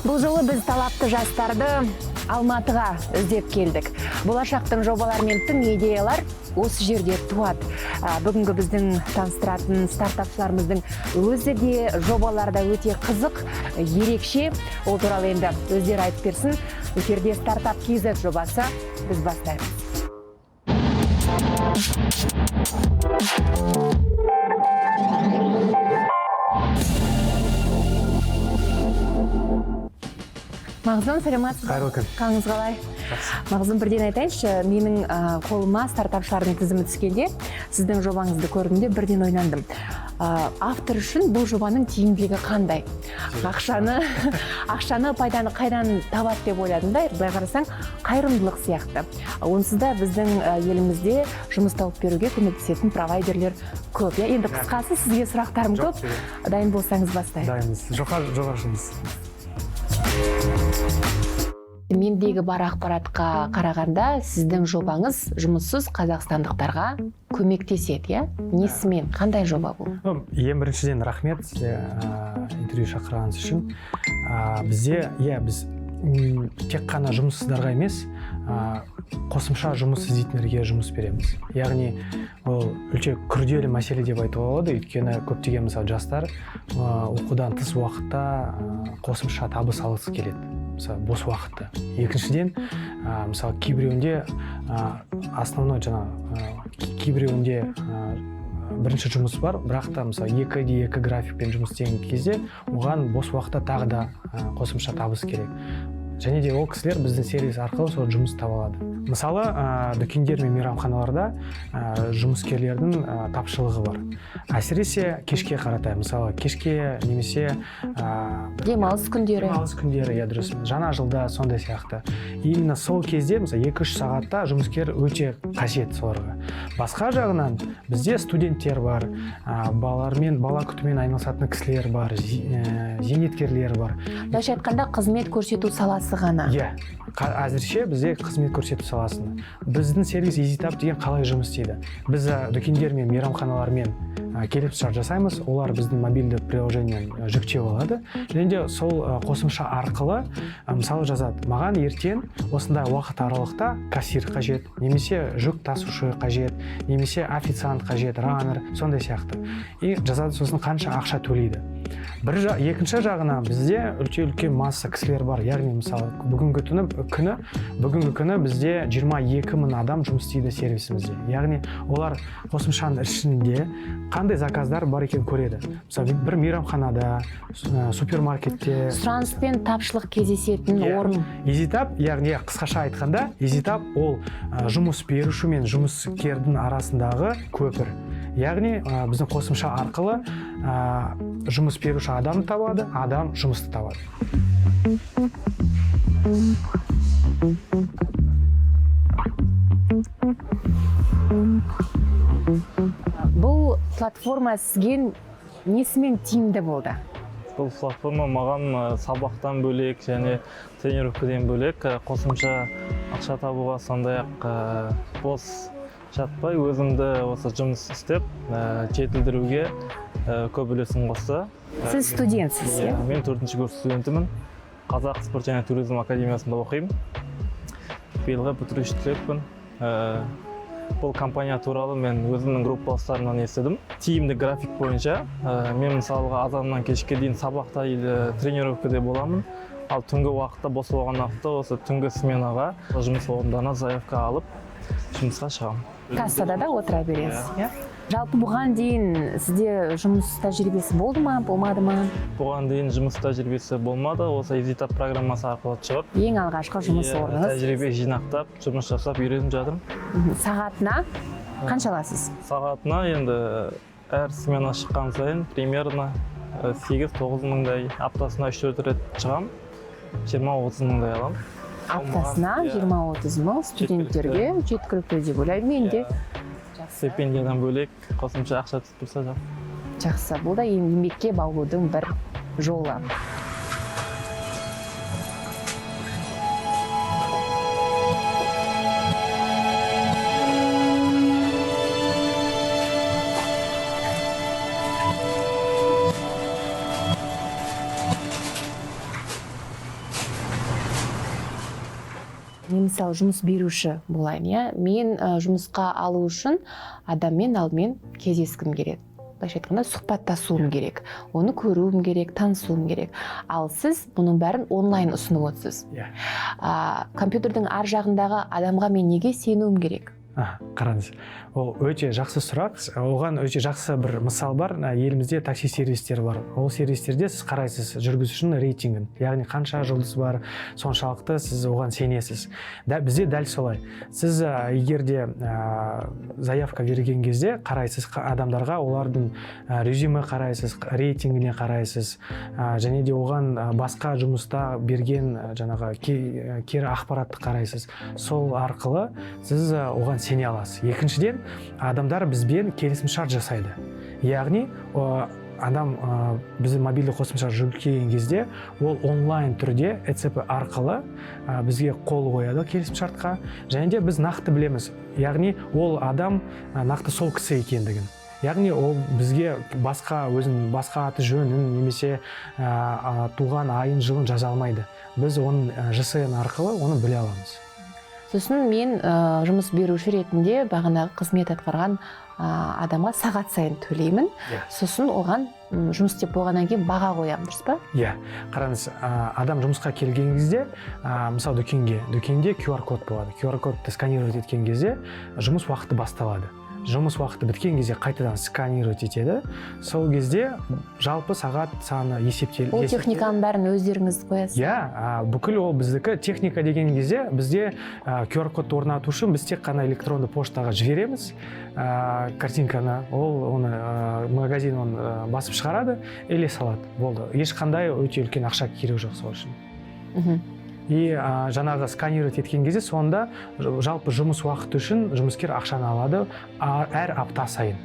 Бұл жолы біз талапты жастарды Алматыға іздеп келдік. Болашақтың жобалары мен тың идеялар осы жерде туады. Бүгінгі біздің таныстыратын стартапшыларымыздың өзі де жобалары да өте қызық, ерекше. Ол туралы енді өздері айтып берсін. Эфирде Стартап KZ жобасы, біз бастаймыз. Мағзұм, саламатсыз ба? Қайырлы күн. Қалыңыз қалай? Жақсы. Мағзұм, бірден айтайыншы, менің қолыма стартапшылардың тізімі түскенде сіздің жобаңызды көрдім де бірден ойландым. Автор үшін бұл жобаның тиімділігі қандай? Ақшаны, пайданы қайдан табады деп ойладым да, былай қарасаң, қайырымдылық сияқты. Онсыз да біздің елімізде жұмыс тауып беруге көмектесетін провайдерлер көп. Иә, енді қысқасы, сізге сұрақтарым Жоқ, көп. Дайын болсаңыз, бастайық. Дайынбыз. Жоға жұмыс. Мендегі бар ақпаратқа қарағанда, сіздің жобаңыз жұмыссыз қазақстандықтарға көмектеседі, иә? Несімен? Қандай жоба бұл? Ең біріншіден рахмет сізге, интервью шақырғаныңыз үшін. Бізде, иә, біз тек қана жұмыссыздарға емес, қосымша жұмыс іздейтіндерге жұмыс береміз. Яғни ол өте күрделі мәселе деп айтуға болады, өйткені көптеген, мысалы, жастар оқудан тыс уақытта қосымша табыс алғысы келеді, мысалы, бос уақытта. Екіншіден, мысалы, кейбіреуінде основной жаңа, кейбіреуінде бірінші жұмыс бар, бірақ та, мысалы, 2-де 2 графикпен жұмыс істеген кезде оған бос уақытта тағы да қосымша табыс керек. Және де ол кісілер біздің сервис арқылы сол жұмыс таба алады. Мысалы, дүкендер мен мейрамханаларда жұмыскерлердің тапшылығы бар, әсіресе кешке қарата, мысалы, кешке немесе демалыс күндері. Демалыс күндері, иә, дұрыс, жаңа жылда, сондай сияқты. Именно сол кезде, мысалы, 2-3 сағатта жұмыскер өте қажет соларға. Басқа жағынан, бізде студенттер бар, балалармен, бала күтумен айналысатын кісілер бар, зейнеткерлер бар. Былайша айтқанда, қызмет көрсету саласы ғана. Иә, әзірше бізде қызмет көрсету саласында. Біздің сервис EasyTap деген қалай жұмыс істейді? Біз дүкендер мен мейрамханалармен келісімшарт жасаймыз. Олар біздің мобильді приложениені жүктеп алады және де сол қосымша арқылы, мысалы, жазады: маған ертең осындай уақыт аралықта кассир қажет, немесе жүк тасушы қажет, немесе официант қажет, раннер, сондай сияқты. И жазады, сосын қанша ақша төлейді. Екінші жағынан, бізде өте үлкен масса кісілер бар. Яғни, мысалы, бүгінгі күні бізде 22 мың адам жұмыс істейді сервисімізде. Яғни олар қосымшаның ішінде қандай заказдар бар екенін көреді. Мысалы, бір мейрамханада, супермаркетте. Сұраныс пен тапшылық кездесетін Иә. орын. EasyTap, яғни қысқаша айтқанда, EasyTap ол жұмыс беруші мен жұмыскердің арасындағы көпір. Яғни біздің қосымша арқылы жұмыс беруші адам табады, адам жұмысты табады. Бұл платформа сізге несімен тиімді болды? Бұл платформа маған сабақтан бөлек және тренировкадан бөлек қосымша ақша табуға, сондай ақ бос жатпай өзімді осы жұмыс істеп жетілдіруге көп үлесін қосты. Сіз студентсіз, иә? Иә, мен төртінші курс студентімін. Қазақ спорт және туризм академиясында оқимын. Биылғы бітіруші түлекпін. Бұл компания туралы мен өзімнің группаластарымнан естідім. Тиімді график бойынша мен, мысалға, азаннан кешке дейін сабақта или тренировкада боламын, ал түнгі уақытта, бос болған уақытта осы түнгі сменаға жұмыс орындарына заявка алып, жұмысқа шығамын. Кассада да отыра бересіз, иә? Жалпы, бұған дейін сізде жұмыс тәжірибесі болды ма, болмады ма? Бұған дейін жұмыс тәжірибесі болмады. Осы EasyTap программасы арқылы шығып, Ең алғашқы жұмыс иә, орныңыз. Тәжірибе жинақтап, жұмыс жасап үйреніп жатырмын. Сағатына қанша аласыз? Сағатына енді әр смена шыққан сайын примерно 8-9 мыңдай, аптасына 3-4 рет шығамын, 20-30 мыңдай аламын. Аптасына Иә. 20-30 мың студенттерге жеткілікті деп ойлаймын мен де. Иә. Стипендиядан бөлек қосымша ақша түсіп тұрса, жақсы. Жақсы, бұл да еңбекке баулудың бір жолы. Мен, мысалы, жұмыс беруші болайын, иә. Мен жұмысқа алу үшін адаммен алдымен кездескім келеді, былайша айтқанда, сұхбаттасуым керек, оны көруім керек, танысуым керек. Ал сіз бұның бәрін онлайн ұсынып отырсыз. Иә. Компьютердің ар жағындағы адамға мен неге сенуім керек? А, қараңыз, ол өте жақсы сұрақ. Оған өте жақсы бір мысал бар. Елімізде такси сервистері бар. Ол сервистерде сіз қарайсыз жүргізушінің рейтингін, яғни қанша жұлдыз бар, соншалықты сіз оған сенесіз да. Бізде дәл солай. Сіз егер де заявка берген кезде қарайсыз адамдарға, олардың резюме қарайсыз, рейтингіне қарайсыз, және де оған басқа жұмыста берген жаңағы кері ақпаратты қарайсыз. Сол арқылы сіз оған сене аласыз. Екіншіден, адамдар бізбен келісімшарт жасайды, яғни адам біздің мобильді қосымша жүктеген кезде ол онлайн түрде ЭЦП арқылы бізге қол қояды келісімшартқа, және де біз нақты білеміз, яғни ол адам нақты сол кісі екендігін. Яғни ол бізге басқа өзінің басқа аты жөнін немесе туған айын, жылын жаза алмайды. Біз оның ЖСН арқылы оны біле аламыз. Сосын мен жұмыс беруші ретінде бағанағы қызмет атқарған адамға сағат сайын төлеймін. Иә. Сосын оған жұмыс істеп болғаннан кейін баға қоямын, дұрыс па? Иә, қараңыз, адам жұмысқа келген кезде, мысалы, дүкенге, дүкенде QR код болады. QR кодты сканировать еткен кезде жұмыс уақыты басталады. Жұмыс уақыты біткен кезде қайтадан сканировать етеді. Сол кезде жалпы сағат саны Ол техниканың бәрін өздеріңіз қоясыз? Иә, бүкіл ол біздікі. Техника деген кезде бізде QR кодты орнату үшін біз тек қана электронды поштаға жібереміз картинканы. Ол оны магазин оны басып шығарады или салады, болды. Ешқандай өте үлкен ақша керек жоқ сол үшін. И жаңағы сканировать еткен кезде сонда жалпы жұмыс уақыты үшін жұмыскер ақшаны алады әр апта сайын.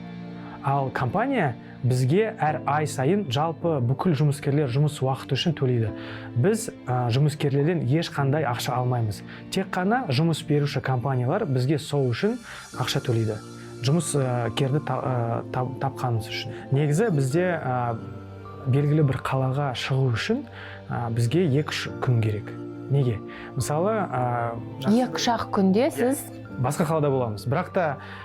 Ал компания бізге әр ай сайын жалпы бүкіл жұмыскерлер жұмыс уақыты үшін төлейді. Біз жұмыскерлерден ешқандай ақша алмаймыз, тек қана жұмыс беруші компаниялар бізге сол үшін ақша төлейді, жұмыскерді тапқанымыз үшін. Негізі бізде белгілі бір қалаға шығу үшін бізге 2-3 күн керек. Неге? Мысалы, 2-3 ақ күнде сіз басқа қалада боламыз. Бірақ та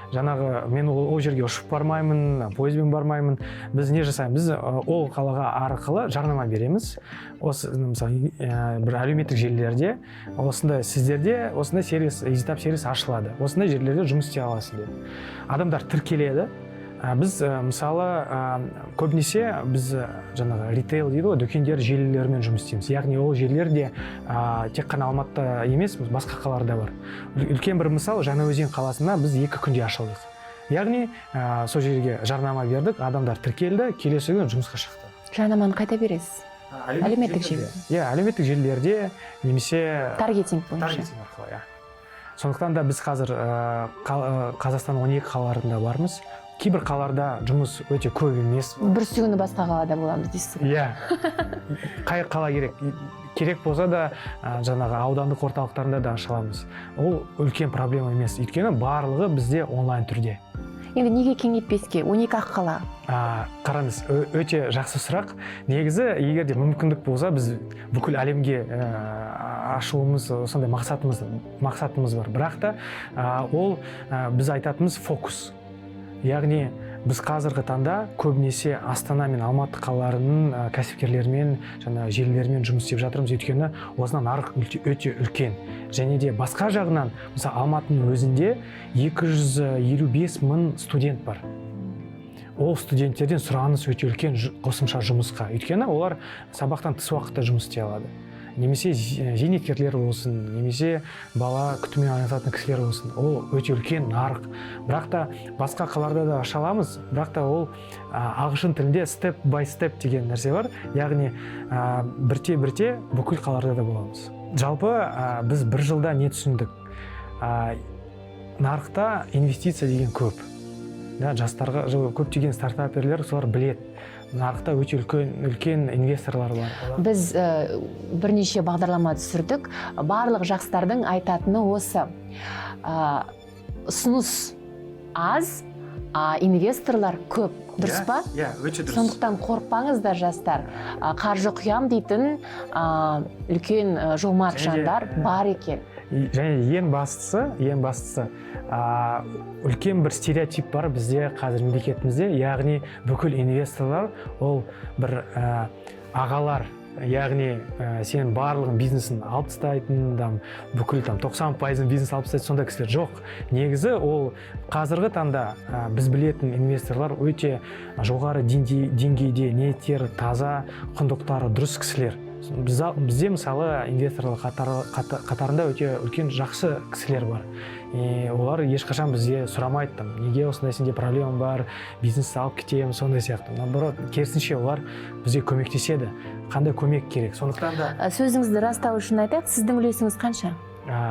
жаңағы мен ол жерге ұшып бармаймын, пойызбен бармаймын. Біз не жасаймыз? Біз ол қалаға арқылы жарнама береміз. Осы, мысалы, бір әлеуметтік желілерде осындай, сіздерде осындай сервис, EasyTap сервис ашылады, осындай жерлерде жұмыс істей аласың деп адамдар тіркеледі. Біз мысалы, көбінесе біз жаңағы ритейл дейді ғой, дүкендер желілерімен жұмыс істейміз. Яғни ол жерлер де тек қана Алматыда емес, басқа қалаларда бар. Үлкен бір мысал, Жаңаөзен қаласында біз 2 күнде ашылдық. Яғни сол жерге жарнама бердік, адамдар тіркелді, келесі күні жұмысқа шықты. Жарнаманы қайда бересіз? Әлеуметтік желі? Иә, әлеуметтік желілерде немесе Таргетинг бойынша. Таргетинг арқылы, иә. Сондықтан да біз қазір Қазақстанның 12 қалаларында бармыз. Кейбір қалаларда жұмыс өте көп емес. Бүрсігүні басқа қалада боламыз дейсіз ғой. Иә, қай қала керек керек болса да, жаңағы аудандық орталықтарында да аша аламыз. Ол үлкен проблема емес, өйткені барлығы бізде онлайн түрде. Енді неге кеңейтпеске 12 ақ қала? Қараңыз, өте жақсы сұрақ. Негізі, егер де мүмкіндік болса, біз бүкіл әлемге ашуымыз, сондай мақсатымыз бар. Бірақ та ол біз айтатынымыз фокус. Яғни біз қазіргі таңда көбінесе Астана мен Алматы қалаларының кәсіпкерлерімен, жаңа желілермен жұмыс істеп жатырмыз, өйткені осында нарық өте үлкен. Және де басқа жағынан, мысалы, Алматының өзінде 255 мың студент бар. Ол студенттерден сұраныс өте үлкен қосымша жұмысқа, өйткені олар сабақтан тыс уақытта жұмыс істей алады, немесе зейнеткерлер болсын, немесе бала күтімімен айналысатын кісілер болсын. Ол өте үлкен нарық. Бірақ та басқа қалаларда да аша аламыз. Бірақ та ол ағылшын тілінде step by step деген нәрсе бар, яғни бірте бірте бүкіл қалаларда да боламыз. Жалпы біз бір жылда не түсіндік? Нарықта инвестиция деген көп да, жастарға көптеген стартаперлер, солар біледі, нарықта өте үлкен үлкен инвесторлар бар. Біз бірнеше бағдарлама түсірдік. Барлық жастардың айтатыны осы: ұсыныс аз. Инвесторлар көп, дұрыс па? Иә, өте дұрыс. Сондықтан қорықпаңыздар, жастар. Қаржы құям дейтін үлкен жомарт жандар бар екен. Және ең бастысы, үлкен бір стереотип бар бізде қазір мемлекетімізде, яғни бүкіл инвесторлар ол бір ағалар, яғни сенің барлығын бизнесін алып тастайтын, там бүкіл там 90%-ын бизнес алып тастайтын сондай кісілер. Жоқ, негізі ол қазіргі таңда біз білетін инвесторлар өте жоғары деңгейде, ниеттері таза, құндылықтары дұрыс кісілер. Бізде, мысалы, инвесторлар қатарында өте үлкен жақсы кісілер бар. И олар ешқашан бізде сұрамайды, там, неге осындай сенде проблема бар, бизнесті алып кетемін, сондай сияқты. Наоборот, керісінше, олар бізге көмектеседі, қандай көмек керек. Сондықтан да Сөзіңізді растау үшін айтайық, сіздің үлесіңіз қанша?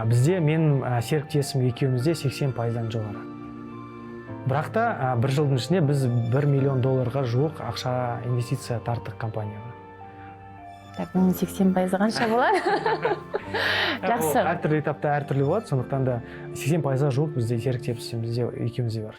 Бізде менің серіктесім екеумізде 80%-дан жоғары. Бірақ та бір жылдың ішінде біз 1 миллион долларға жуық ақша инвестиция тарттық компанияға. Так, оның 80%-ы қанша болады? Жақсы. Ол әртүрлі этапта әртүрлі болады, сондықтан да 80%-ға жуық бізде серіктесімізде екеумізде бар.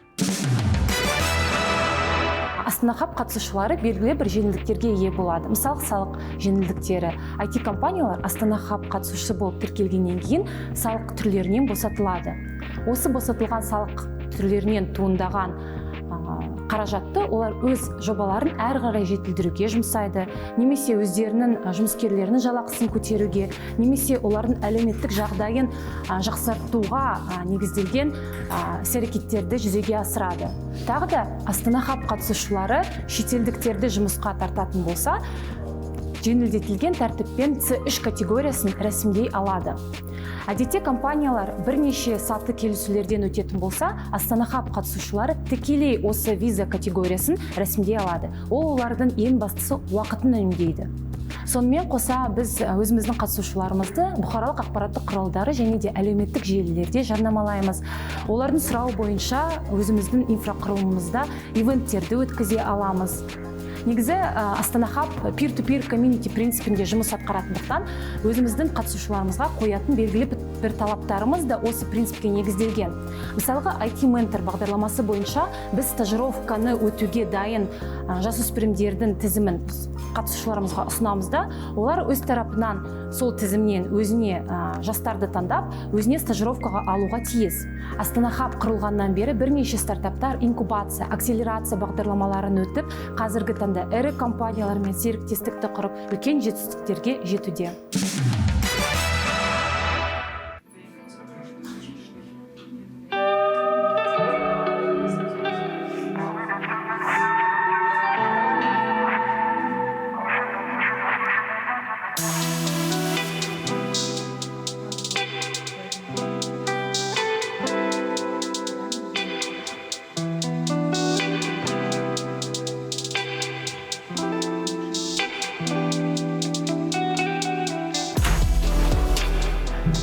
Астана Хаб қатысушылары белгілі бір жеңілдіктерге ие болады. Мысалы, салық жеңілдіктері. IT компаниялар Астана Хаб қатысушысы болып тіркелгеннен кейін салық түрлерінен босатылады. Осы босатылған салық түрлерінен туындаған қаражатты олар өз жобаларын әрі қарай жетілдіруге жұмсайды немесе өздерінің жұмыскерлерінің жалақысын көтеруге немесе олардың әлеуметтік жағдайын жақсартуға негізделген іс әрекеттерді жүзеге асырады. Тағы да Астана Хаб қатысушылары шетелдіктерді жұмысқа тартатын болса, жеңілдетілген тәртіппен С3 категориясын рәсімдей алады. Әдетте компаниялар бірнеше саты келісулерден өтетін болса, Астана Хаб қатысушылары тікелей осы виза категориясын рәсімдей алады. Ол олардың, ең бастысы, уақытын үнемдейді. Сонымен қоса біз өзіміздің қатысушыларымызды бұқаралық ақпараттық құралдары және де әлеуметтік желілерде жарнамалаймыз. Олардың сұрауы бойынша өзіміздің инфрақұрылымымызда ивенттерді өткізе аламыз. Негізі Астана Хаб peer to peer community принципінде жұмыс атқаратындықтан, өзіміздің қатысушыларымызға қоятын белгілі бір талаптарымыз да осы принципке негізделген. Мысалға, IT ментор бағдарламасы бойынша біз стажировканы өтуге дайын жасөспірімдердің тізімін қатысушыларымызға ұсынамыз да, олар өз тарапынан сол тізімнен өзіне жастарды таңдап, өзіне стажировкаға алуға тиіс. Астана Хаб құрылғаннан бері бірнеше стартаптар инкубация, акселерация бағдарламаларын өтіп, қазіргі таңда ірі компаниялармен серіктестікті құрып, үлкен жетістіктерге жетуде.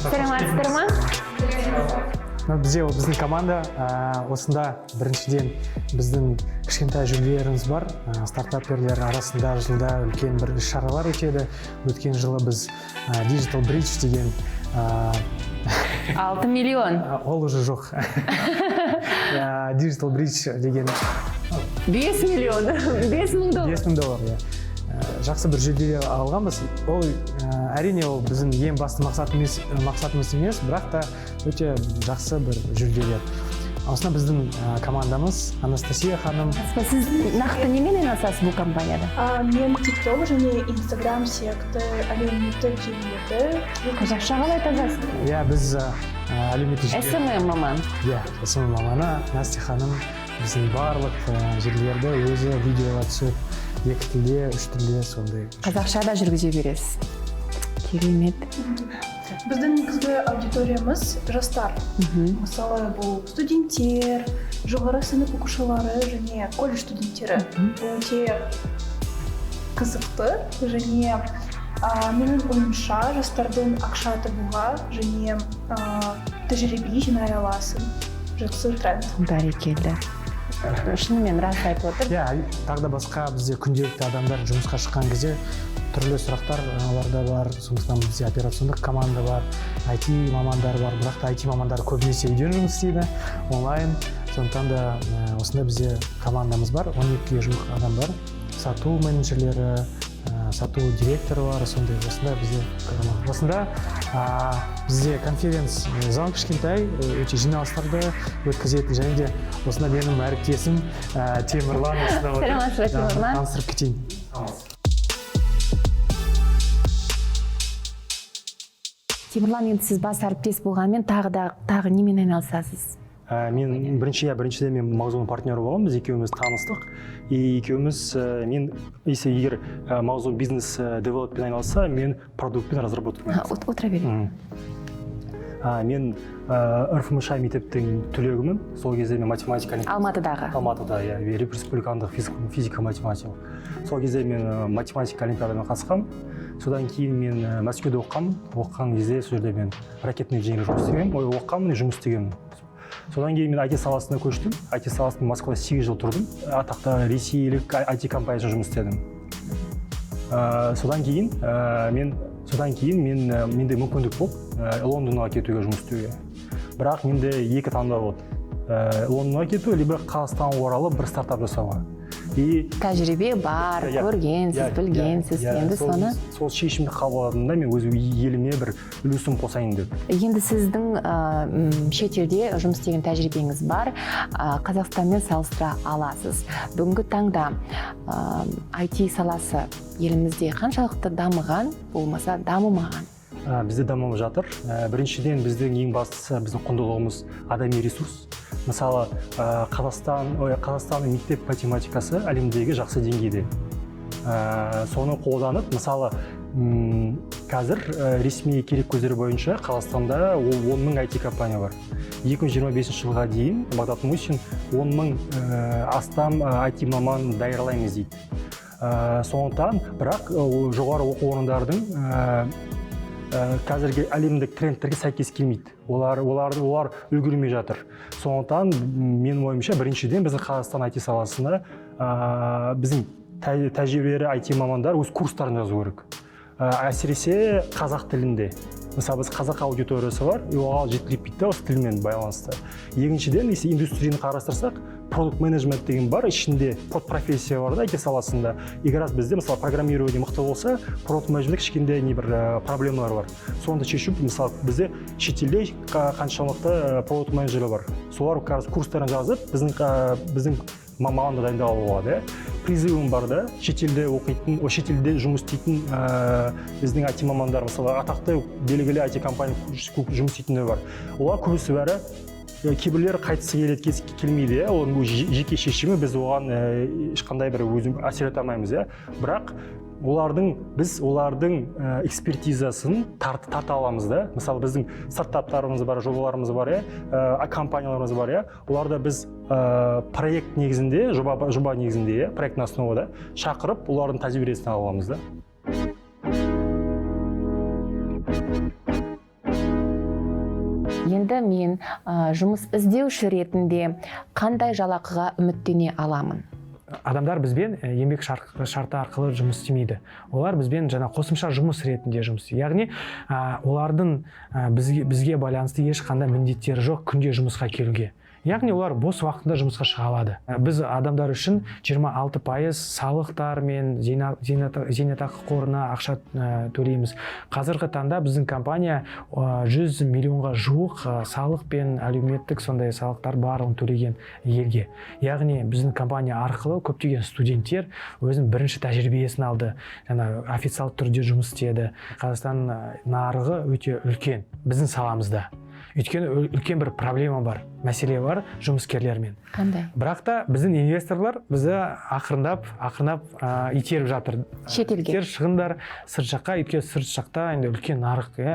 Саламатсыздар ма? Ну, бізде ол біздің команда осында біріншіден біздің кішкентай жүлделеріміз бар. Стартаперлер арасында жылда үлкен бір іс шаралар өтеді. Өткен жылы біз Digital Bridge деген 6 миллион. Ол уже жоқ. Digital Bridge деген 5 миллион, 5000 доллар. 5000 доллар, иә. Жақсы бір жүлде алғанбыз. Ол әрине, ол біздің ең басты мақсатымыз емес, бірақ та өте жақсы бір жүлделер. Осында біздің командамыз, Анастасия ханым. Сіз нақты немен айналысасыз бұл компанияда? Мен TikTok және Instagram сияқты әлеуметтік желілерді Қазақша қалай тазасыз? Иә, біз әлеуметтік желілер СММ маман. Иә, СММ маманы Настя ханым біздің барлық желілерді өзі видеоға түсіріп, екі тілде, үш тілде сондай. Қазақша да жүргізе бересіз, керемет. Біздің негізгі аудиториямыз жастар. Мысалы, бұл студенттер, жоғары сынып оқушылары және колледж студенттері. Бұл өте қызықты және менің ойымша, жастардың ақша табуға және тәжірибе жинай аласың. Жақсы тренд. Бәрекелді, шынымен рас айтып отыр. Иә, тағы да басқа бізде күнделікті адамдар жұмысқа шыққан кезде түрлі сұрақтар оларда бар. Сондықтан бізде операциондық команда бар, IT мамандары бар. Бірақ та IT мамандары көбінесе үйден жұмыс істейді, онлайн. Сондықтан да осында бізде командамыз бар, 12-ге жуық адам бар. Сату менеджерлері, сату директоры бар, сондай осында бізде команда. Осында бізде конференц зал кішкентай, өте жиналыстарды өткізетін, және де осында менің әріптесім Темірлан осында отыр. Саламатсыз ба, Темірлан? Таныстырып кетейін. Темірлан, енді сіз бас әріптес болғанмен тағы немен айналысасыз? Мен бірінші, иә, біріншіден мен Мағзұмның партнері боламын. Біз екеуміз таныстық и екеуміз, мен если егер Мағзұм бизнес девелоппен айналысса, мен продуктпен, разработкамен айналысамын. Отыра берейік. Мен РФМШ мектептің түлегімін. Сол кезде мен математика Алматыдағы. Алматыда, иә, республикандық физика математика. Сол кезде мен математика олимпиадамен қатысқанмын. Содан кейін мен Мәскеуде оқығанмын. Оқыған кезде сол жерде мен ракетный инженер жұмыс істегенмін, ой, оқығанмын, жұмыс істегенмін. Содан кейін мен IT саласына көштім. IT саласында Москвада 8 жыл тұрдым. Атақты ресейлік IT компаниясында жұмыс істедім. Содан кейін мен менде мүмкіндік болды Лондонға кетуге, жұмыс істеуге. Бірақ менде екі таңдау болды: Лондонға кету либо Қазақстанға оралып бір стартап жасауға. И Тәжірибе бар, Иә, көргенсіз, иә, білгенсіз, иә, енді соны сол шешімді қабылдадым да, мен өз еліме бір үлесім қосайын деп. Енді сіздің шетелде жұмыс істеген тәжірибеңіз бар, Қазақстанмен салыстыра аласыз. Бүгінгі таңда IT саласы елімізде қаншалықты дамыған, болмаса дамымаған? Бізде дамып жатыр. Біріншіден, біздің ең бастысы, біздің құндылығымыз адами ресурс. Мысалы, Қазақстан, ой, Қазақстанның мектеп математикасы әлемдегі жақсы деңгейде. Соны қолданып, мысалы, қазір ресми дерек көздері бойынша Қазақстанда ол 10 мың IT компания бар. 2025 жылға дейін Бағдат Мусин 10 мың астам IT маман даярлаймыз дейді. Сондықтан, бірақ ол жоғары оқу орындардың қазіргі әлемдік трендтерге сәйкес келмейді. Олар үлгермей жатыр. Сондықтан менің ойымша, біріншіден, біздің Қазақстан IT саласына біздің тәжірибелі IT мамандар өз курстарын жазу керек. Әсіресе қазақ тілінде. Мысалы, біз қазақ аудиториясы бар, и оған жеткілікпейді да осы тілмен байланысты. Екіншіден, если индустрияны қарастырсақ, продукт менеджмент деген бар, ішінде подпрофессия бар да IT саласында. И как раз бізде, мысалы, программирование мықты болса, продукт менеджментте кішкентай не бір проблемалар бар. Соны шешу, мысалы, бізде шетелде қаншалықты продукт менеджері бар. Солар как раз курстарын жазып, біздің маманды дайындауға болады, иә. Призывым бар да, шетелде оқитын, о, шетелде жұмыс істейтін біздің IT мамандар, мысалы, атақты белгілі IT компания жұмыс істейтіндер бар. Олар көбісі бәрі, кейбіреулері қайтысы келеді, келмейді, иә, оның өз жеке шешімі, біз оған ешқандай бір өзім әсер ете алмаймыз, иә. Бірақ біз олардың экспертизасын тарта аламыз да. Мысалы, біздің стартаптарымыз бар, жобаларымыз бар, иә, компанияларымыз бар, иә. Оларда біз проект негізінде, жоба негізінде, иә, проектный основада шақырып, олардың тәжірибесін ала аламыз да. Енді мен жұмыс іздеуші ретінде қандай жалақыға үміттене аламын? Адамдар бізбен еңбек шарты арқылы жұмыс істемейді. Олар бізбен жаңа қосымша жұмыс ретінде жұмыс істейді. Яғни, олардың бізге байланысты ешқандай міндеттері жоқ күнде жұмысқа келуге. Яғни олар бос уақытында жұмысқа шыға алады. Біз адамдар үшін 26% салықтар мен зейнетақы қорына ақша төлейміз. Қазіргі таңда біздің компания 100 миллионға жуық салық пен әлеуметтік сондай салықтар барлығын төлеген елге. Яғни біздің компания арқылы көптеген студенттер өзінің бірінші тәжірибесін алды. Жаңа официалды түрде жұмыс істеді. Қазақстан нарығы өте үлкен біздің саламызда. Өйткені үлкен бір проблема бар, мәселе бар жұмыскерлермен. Қандай? Бірақ та біздің инвесторлар бізді ақырындап, итеріп жатыр. Шетелге. Итеріп шығыңдар сырт жаққа, өйткені сырт жақта енді үлкен нарық, иә,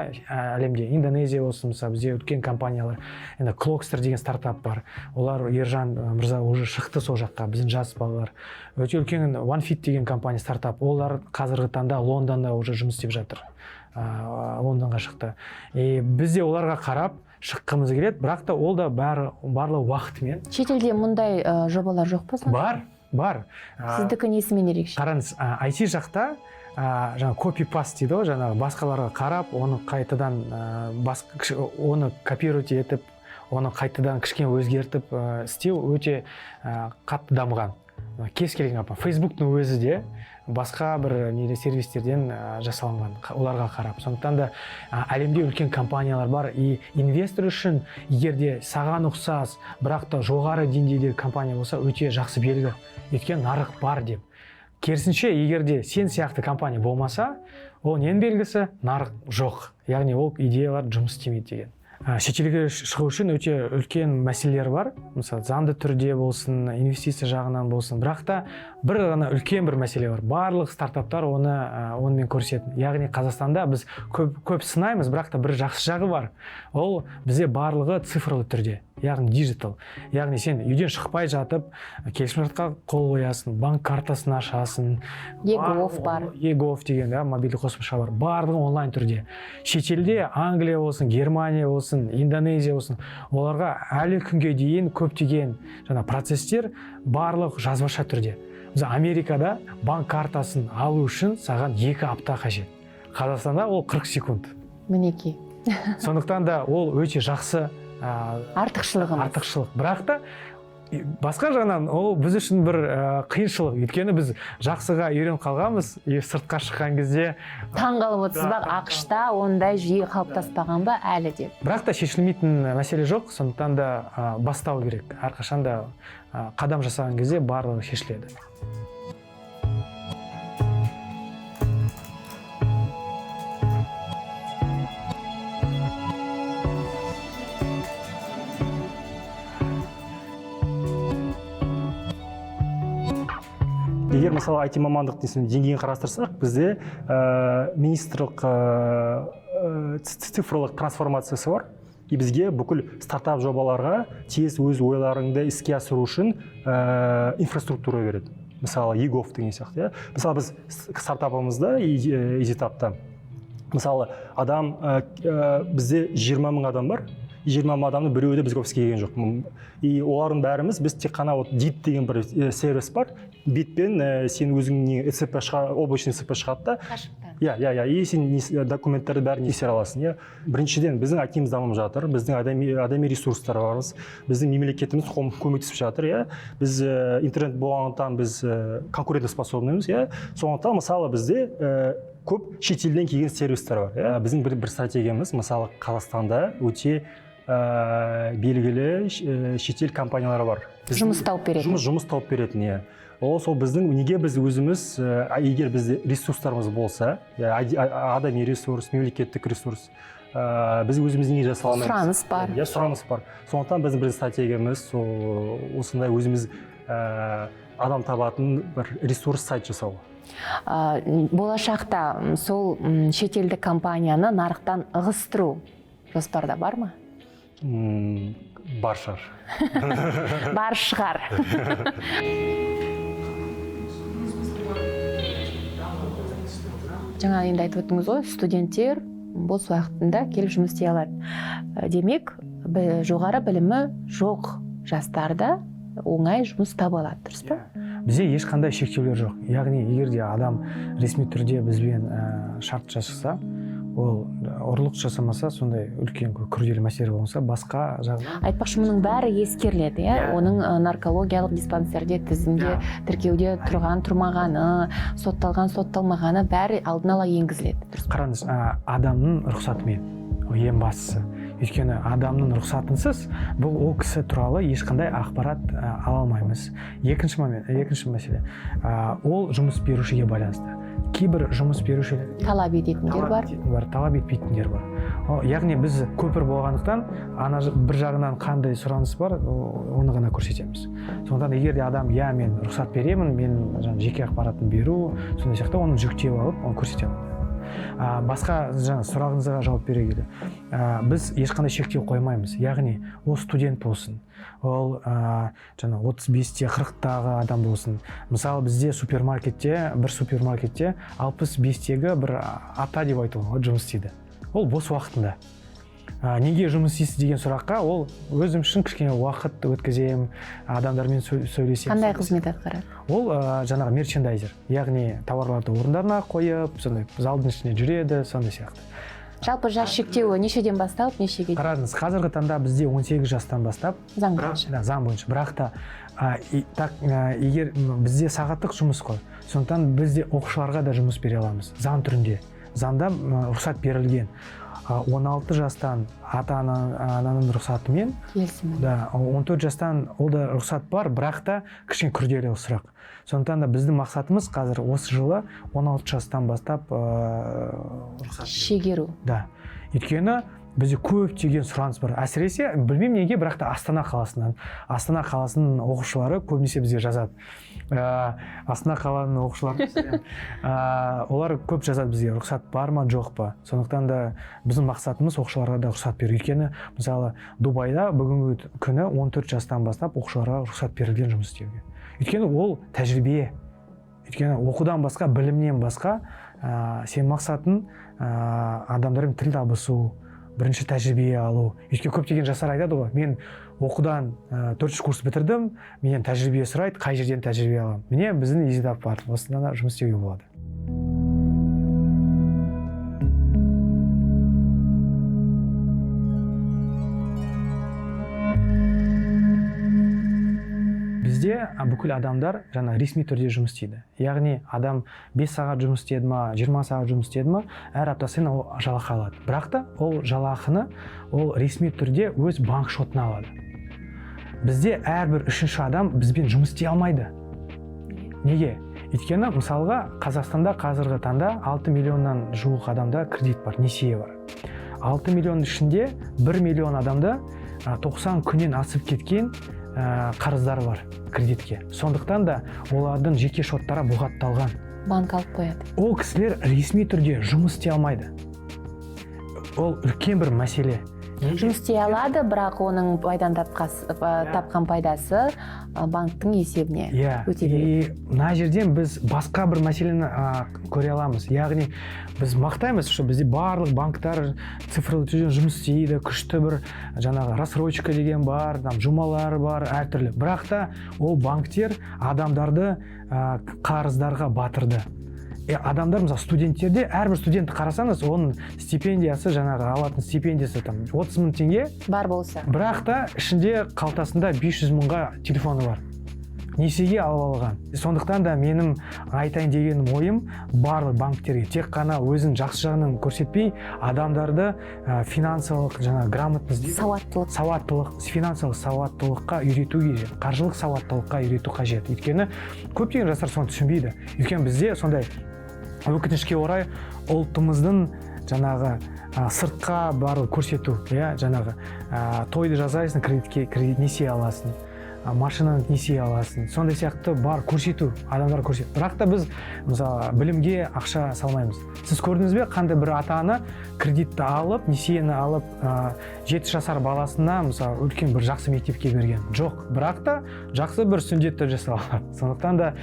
әлемде. Индонезия болсын, мысалы, бізде үлкен компаниялар. Енді Clockster деген стартап бар. Олар, Ержан мырза уже шықты сол жаққа, біздің жас балалар. Өте үлкен OneFit деген компания, стартап. Олар қазіргі таңда Лондонда уже жұмыс істеп жатыр. Лондонға шықты. И біз де оларға қарап шыққымыз келеді, бірақ та ол да барлығы уақытымен. Шетелде мұндай жобалар жоқ па сонда? Бар, бар. Сіздікі несімен ерекше? Қараңыз, IT жақта, жаңа копипаст дейді ғой, жаңағы басқаларға қарап, оны қайтадан, оны копировать етіп, Оны қайтадан кішкене өзгертіп істеу өте қатты дамыған. Кез келген компания, Фейсбуктың өзі де басқа бір неде сервистерден жасалынған, оларға қарап. Сондықтан да әлемде үлкен компаниялар бар, и инвестор үшін егер де саған ұқсас, бірақ та жоғары деңгейдегі компания болса, өте жақсы белгі, өйткені нарық бар деп. Керісінше, егер де сен сияқты компания болмаса, ол ненің белгісі? Нарық жоқ, яғни ол идеялар жұмыс істемейді деген. Шетелге шығу үшін өте үлкен мәселелер бар, мысалы, заңды түрде болсын, инвестиция жағынан болсын. Бірақ та бір ғана үлкен бір мәселе бар, барлық стартаптар оны онымен көрсететін. Яғни Қазақстанда біз көп, көп сынаймыз, бірақ та бір жақсы жағы бар: ол бізде барлығы цифрлы түрде, яғни digital. Яғни сен үйден шықпай жатып келісімшартқа қол қоясың, банк картасын ашасың. eGov бар. eGov деген да мобильді қосымша бар, барлығы онлайн түрде. Шетелде, Англия болсын, Германия болсын, Индонезия болсын, оларға әлі күнге дейін көптеген жаңа процесстер барлық жазбаша түрде. Мысалы, Америкада банк картасын алу үшін саған 2 апта қажет, Қазақстанда ол 40 секунд. Мінекей. Сондықтан да ол өте жақсы артықшылығымыз. Артықшылық. Бірақ та басқа жағынан ол біз үшін бір қиыншылық, өйткені біз жақсыға үйреніп қалғанбыз и сыртқа шыққан кезде Таң қалып отырсыз ба, АҚШ-та ондай жүйе қалыптаспаған ба әлі деп. Бірақ та шешілмейтін мәселе жоқ, сондықтан да бастау керек. Әрқашан да қадам жасаған кезде барлығы шешіледі. Егер, мысалы, IT мамандық деңгейін қарастырсақ, бізде министрлік цифрлық трансформациясы бар, и бізге бүкіл стартап жобаларға тез өз ойларыңды іске асыру үшін инфраструктура береді, мысалы, eGov деген сияқты, иә. Мысалы, біз стартапымызда, EasyTap-та, мысалы, адам бізде 20 мың адам бар, 20 мың адамның біреуі де бізге офиске келген жоқ. И олардың бәріміз, біз тек қана вот ДИТ деген бір сервис бар, бетпен сен өзің не ЭЦП шыға, облачный ЭЦП шығады да. Қашықтан. Иә, и сен документтерді бәрін тексере аласың, иә. Біріншіден, біздің IT-міз дамып жатыр, біздің адами ресурстар бармыз, біздің мемлекетіміз көмектесіп жатыр, иә. Біз интернет болғандықтан біз конкурентоспособный мыз, иә. Сондықтан, мысалы, бізде көп шетелден келген сервистер бар, иә. Біздің бір стратегиямыз, мысалы, Қазақстанда өте белгілі шетел компаниялары бар. Жұмыс тауып беретін. Жұмыс тауып беретін, иә. Ол сол біздің неге біз өзіміз егер бізде ресурстарымыз болса, иә, адами ресурс, мемлекеттік ресурс, біз өзіміз неге жасай алмаймыз? Сұраныс бар. Иә, сұраныс бар. Сондықтан біздің бір стратегиямыз сол осындай өзіміз адам табатын бір ресурс сайт жасау. Болашақта сол шетелдік компанияны нарықтан ығыстыру жоспарда бар ма? Бар шығар. Бар шығар. Жаңа енді айтып өттіңіз ғой, студенттер бос уақытында келіп жұмыс істей алады. Демек, жоғары білімі жоқ жастар да оңай жұмыс таба алады, дұрыс па? Бізде ешқандай шектеулер жоқ. Яғни егер де адам ресми түрде бізбен шарт жасаса, ол ұрлық жасамаса, сондай үлкен күрделі мәселе болмаса, басқа жағынан. Айтпақшы, мұның бәрі ескеріледі, иә? Иә. Оның наркологиялық диспансерде тізімде, тіркеуде тұрған, тұрмағаны, сотталған, сотталмағаны бәрі алдын ала енгізіледі, дұрыс па? Қараңыз, адамның рұқсатымен, ол ең бастысы, өйткені адамның рұқсатынсыз бұл ол кісі туралы ешқандай ақпарат ала алмаймыз. Екінші момент, екінші мәселе, ол жұмыс берушіге байланысты. Кейбір жұмыс берушілер Талап ететіндер талап бар. ететін бар, талап етпейтіндер бар. Яғни біз көпір болғандықтан, ана бір жағынан қандай сұраныс бар, оны ғана көрсетеміз. Сондықтан егер де адам: «Иә, мен рұқсат беремін, мен жаңа жеке ақпаратын беру», сондай сияқты, оны жүктеп алып, оны көрсете алады. Басқа жаңа сұрағыңызға жауап бере келе, біз ешқандай шектеу қоймаймыз. Яғни ол студент болсын, ол жаңа 35-те, 40-тағы адам болсын. Мысалы, бізде супермаркетте, бір супермаркетте 65-тегі бір ата деп айтуға болады, жұмыс істейді. Ол бос уақытында. Неге жұмыс істейсіз деген сұраққа, ол: «Өзім үшін кішкене уақыт өткіземін, адамдармен сөйлесемін». Қандай қызмет атқарады? Ол жаңағы мерчендайзер, яғни тауарларды орындарына қойып, сондай залдың ішінде жүреді, сондай сияқты. Жалпы жас шектеуі нешеден басталып, нешеге? Қараңыз, қазіргі таңда бізде 18 жастан бастап. Заң бойынша. Да, заң бойынша. Бірақ та егер бізде сағаттық жұмыс қой, сондықтан біз де оқушыларға да жұмыс бере аламыз заң түрінде. Заңда рұқсат берілген. 16 жастан ата-ананың рұқсатымен, келісімі. Да, 14 жастан ол да рұқсат бар, бірақ та кішкене күрделі сұрақ. Сондықтан да біздің мақсатымыз қазір осы жылы 16 жастан бастап рұқсат беру. Шегеру. Да. Өйткені бізде көптеген сұраныс бар. Әсіресе, білмеймін неге, бірақ та Астана қаласынан. Астана қаласының оқушылары көбінесе бізге жазады. Астана қаланың оқушылары, олар көп жазады бізге, рұқсат бар ма, жоқ па. Сондықтан да біздің мақсатымыз оқушыларға да рұқсат беру. Өйткені, мысалы, Дубайда бүгінгі күні 14 жастан бастап оқушыларға рұқсат берілген жұмыс істеуге. Өйткені ол тәжірибе. Өйткені оқудан басқа, білімнен басқа, сен мақсатың адамдармен тіл табысу, бірінші тәжірибе алу. Өйткені көптеген жастар айтады ғой, мен оқудан 4 курс бітірдім, менен тәжірибе сұрайды, қай жерден тәжірибе аламын? Міне біздің EasyTap бар, осында да жұмыс істеуге болады. Бізде бүкіл адамдар жаңа ресми түрде жұмыс істейді. Яғни адам 5 сағат жұмыс істеді ма, 20 сағат жұмыс істеді ма, әр апта сайын ол жалақы алады. Бірақ та ол жалақыны ол ресми түрде өз банк шотына алады. Бізде әрбір үшінші адам бізбен жұмыс істей алмайды. Неге? Өйткені мысалға Қазақстанда қазіргі таңда 6 миллионнан жуық адамда кредит бар, несие бар. 6 миллионның ішінде 1 миллион адамда 90 күннен асып кеткен қарыздары бар кредитке. Сондықтан да олардың жеке шоттары бұғатталған. Банк алып қояды. Ол кісілер ресми түрде жұмыс істей алмайды. Ол үлкен бір мәселе. Жұмыс істей алады, бірақ оның пайдан тапқан пайдасы банктің есебіне өте береді. И мына жерден біз басқа бір мәселені көре аламыз. Яғни біз мақтаймыз, что бізде барлық банктар цифрлы түрде жұмыс істейді, күшті бір жаңағы рассрочка деген бар, там жұмалар бар, әртүрлі. Бірақ та ол банктер адамдарды қарыздарға батырды. Адамдар, мысалы, студенттерде, әрбір студентті қарасаңыз, оның стипендиясы, жаңағы алатын стипендиясы там 30 мың теңге бар болса. Бірақ та ішінде қалтасында 500 мыңға телефоны бар. Несиеге алып алған. Сондықтан да менің айтайын деген ойым барлық банктерге тек қана өзін жақсы жағынан көрсетпей, адамдарды финансовық жаңа грамотность дейді. Сауаттылық. Сауаттылық, финансовық сауаттылыққа үйрету керек, қаржылық сауаттылыққа үйрету қажет. Өйткені көптеген жастар соны түсінбейді. Өйткені бізде сондай өкінішке орай ұлтымыздың жаңағы сыртқа барлық көрсету, иә, жаңағы тойды жасайсың, кредитке, кредит несие аласың, машинаны несие аласың, сондай сияқты бар көрсету, адамдар көрсету. Бірақ та біз, мысалы, білімге ақша салмаймыз. Сіз көрдіңіз бе, қандай бір ата-ана кредитті алып, несиені алып, 7 жасар баласына, мысалы, үлкен бір жақсы мектепке берген? Жоқ, бірақ та жақсы бір сүндетті жасап алады. Сондықтан да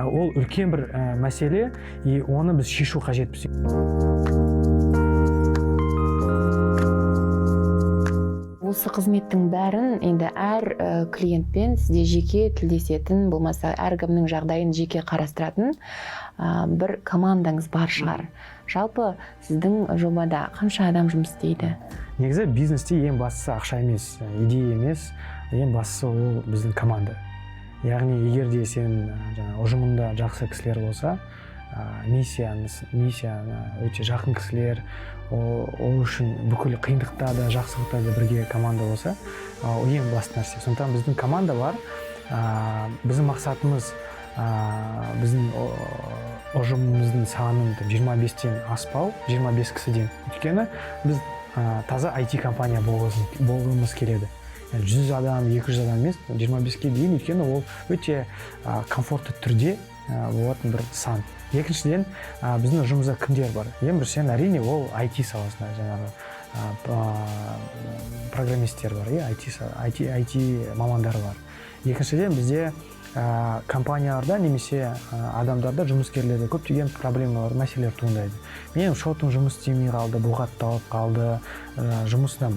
ол үлкен бір мәселе, и оны біз шешу қажетпіз. Осы қызметтің бәрін енді әр клиентпен сізде жеке тілдесетін, болмаса әркімнің жағдайын жеке қарастыратын бір командаңыз бар шығар. Жалпы сіздің жобада қанша адам жұмыс істейді? Негізі бизнесте ең бастысы ақша емес, идея емес, ең бастысы ол біздің команда. Яғни егер де сен жаңа ұжымында жақсы кісілер болса, миссияны өте жақын кісілер, ол үшін бүкіл қиындықта да, жақсылықта да бірге команда болса, ол ең басты нәрсе. Сондықтан біздің команда бар. Біздің мақсатымыз, біздің ұжымымыздың санын там 25-тен аспау, 25 кісіден. Өйткені біз таза ай ти компания болғымыз келеді. Яғни 100 адам, 200 адам емес, 25-ке дейін, өйткені ол өте комфортты түрде болатын бір сан. Екіншіден, біздің ұжымымызда кімдер бар? Ең біріншіден, әрине, ол ай ти саласында жаңағы, программисттер бар, иә, ай ти мамандары бар. Екіншіден, бізде, компанияларда немесе, адамдарда, жұмыскерлерде көптеген проблемалар, мәселелер туындайды. Менің шотым жұмыс істемей қалды, бұғатталып қалды, жұмысына,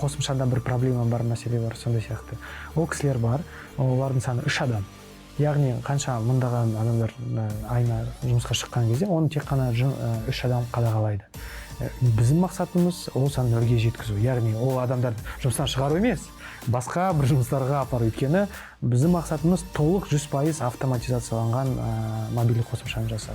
қосымшада бір проблема бар, мәселе бар, сондай сияқты. Ол кісілер бар, олардың саны 3 адам. Яғни қанша мыңдаған адамдар, айына жұмысқа шыққан кезде, оны тек қана 3 адам қадағалайды. Біздің мақсатымыз ол санды нөлге жеткізу, яғни ол адамдарды жұмыстан шығару емес, басқа бір жұмыстарға апару. Өйткені біздің мақсатымыз толық 100% автоматизацияланған мобильді қосымшаны жасау.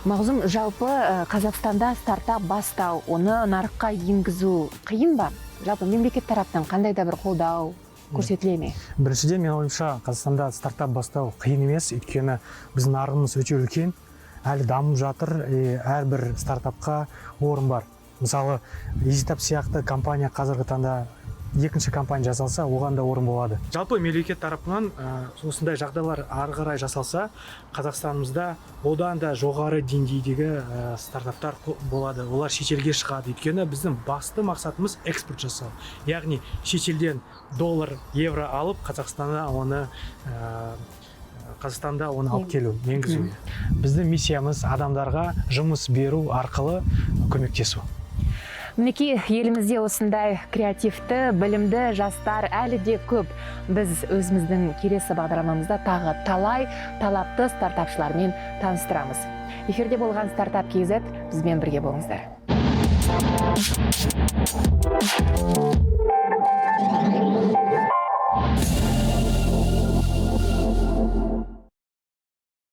Мағзұм, жалпы Қазақстанда стартап бастау, оны нарыққа енгізу қиын ба? Жалпы мемлекет тараптан қандай да бір қолдау көрсетіле ме? Біріншіден, менің ойымша, Қазақстанда стартап бастау қиын емес, өйткені біздің нарығымыз өте үлкен, әлі дамып жатыр, и әрбір стартапқа орын бар. Мысалы, EasyTap сияқты компания қазіргі таңда екінші компания жасалса, оған да орын болады. Жалпы мемлекет тарапынан осындай жағдайлар ары қарай жасалса, Қазақстанымызда одан да жоғары деңгейдегі стартаптар болады, олар шетелге шығады. Өйткені біздің басты мақсатымыз экспорт жасау, яғни шетелден доллар, евро алып, Қазақстанда оны алып келу, енгізу. Біздің миссиямыз — адамдарға жұмыс беру арқылы көмектесу. Мінекей, елімізде осындай креативті, білімді жастар әлі де көп. Біз өзіміздің келесі бағдарламамызда тағы талай талапты стартапшылармен таныстырамыз. Эфирде болған Стартап KZ, бізбен бірге болыңыздар.